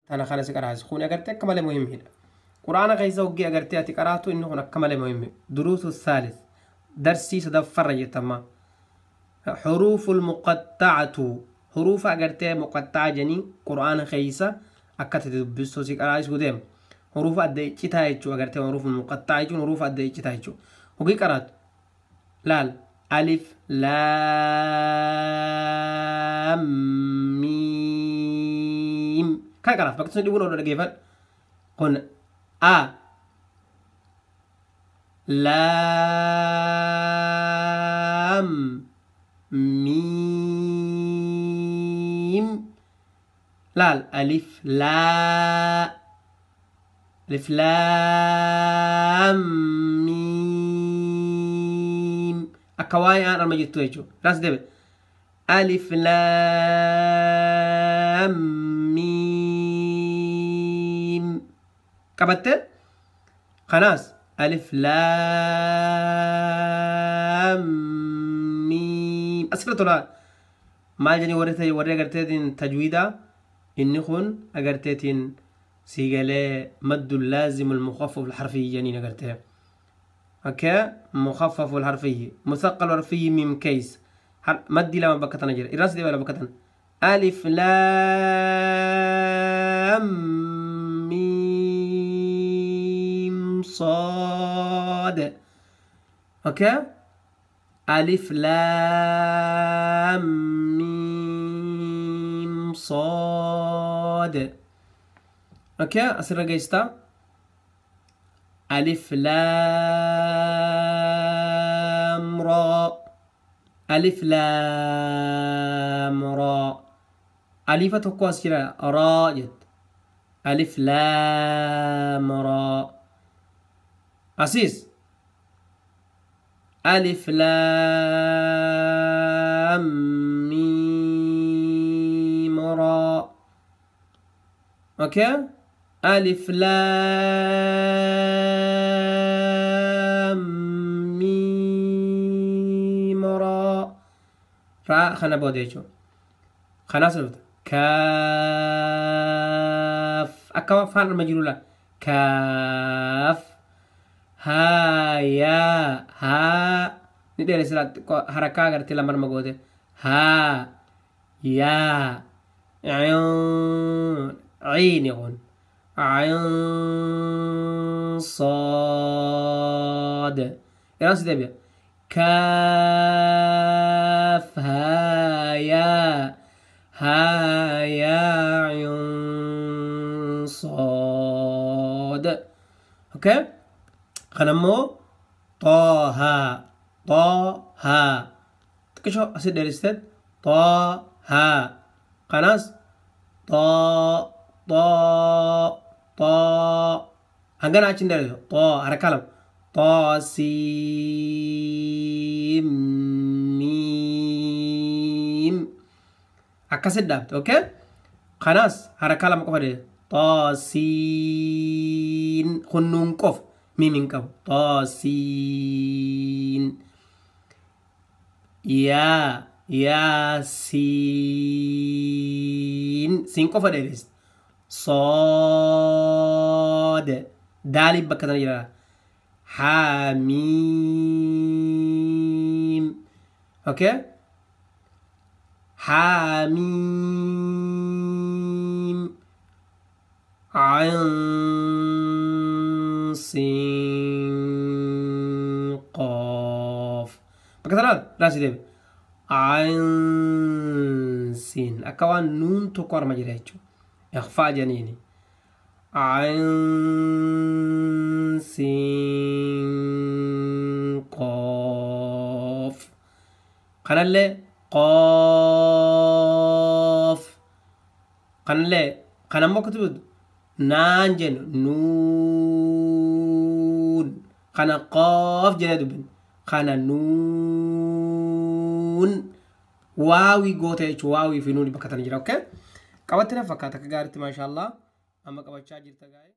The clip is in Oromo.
Tana kana si qaraasi. Kun agartee akka malee muhimmiidha. Quraana keessa hoggii agartee ati qaraatu inni kun akka malee muhimmi. Duruusu saalis. Darsii sadaffarra jettama. Xuruuful muqaxxacatu. Huruufa agartee muqaxxa'a jedhanii quraana keessa akka ati dubbistu si qaraasuu deema. Huruufa adda iccitaa jechuu agartee huruufa muqaxxa'a jechuun huruufa adda iccitaa jechuu. Hoggii qaraatu. Laal. Alif laam miim. Kan qaraaf bakka sun dhibuun oduu dhageeffadhu. Kun a laam miim. Laal alif laa alif laam miim. Akka waa'ee aan arma jirtu jechuudha. Raas deebe. Alif laam miim. Qabatte? Kanaas alif laam miim. Asirra tola. Maal jedhanii warri ta'e warri agarteetiin tajwiidaa inni kun agarteetiin siigalee maddu laazimul mukhaffaf harfii jedhaniin agartee. Okay, مخفف الحرفي مثقل الحرفي ميم كيس مدي لما بكتنا جري الراس دي ولا بكتنا ألف لام ميم صاد. Okay, ألف لام ميم صاد. Okay, أصير جيستا ألف لام را ألف لام را أليفة تقوى سيرا را جد ألف لام را أسيس ألف لام ميم را. Okay, ألف لام ميم را را خنا بوديجو خلاص كاف أكوا فان المجلولة كاف ها يا ها ندير سلا حركة غرتي لما مغوده ها يا عين عين يقول عين صاد. راس دبي كاف ها يا ها يا عين صاد. Okay, خنمو طه طه تكشو اسد درستد طه خلاص طا طا طا هنغنا عشان درس طا حركة طا سين ميم أكسر ده. Okay, خلاص حركة لما قفل طا سين خنون قف ميم قف طا سين يا يا سين سين قف درس صاد دالي بكتنا جرا حميم. Okay, حميم عين سين قاف بكتنا راسي ديب عين سين أكوان نون تقوار مجرى إخفاء جنيني عين سين قاف قنالة قاف قنالة قنال كتب نانجن نون قنا قاف جنة قنا نون واوي غوتة واوي في نون بكتن جرا. Okay, قوتنا فكاتك غارت ما شاء الله أما قبل شاجر تجاي.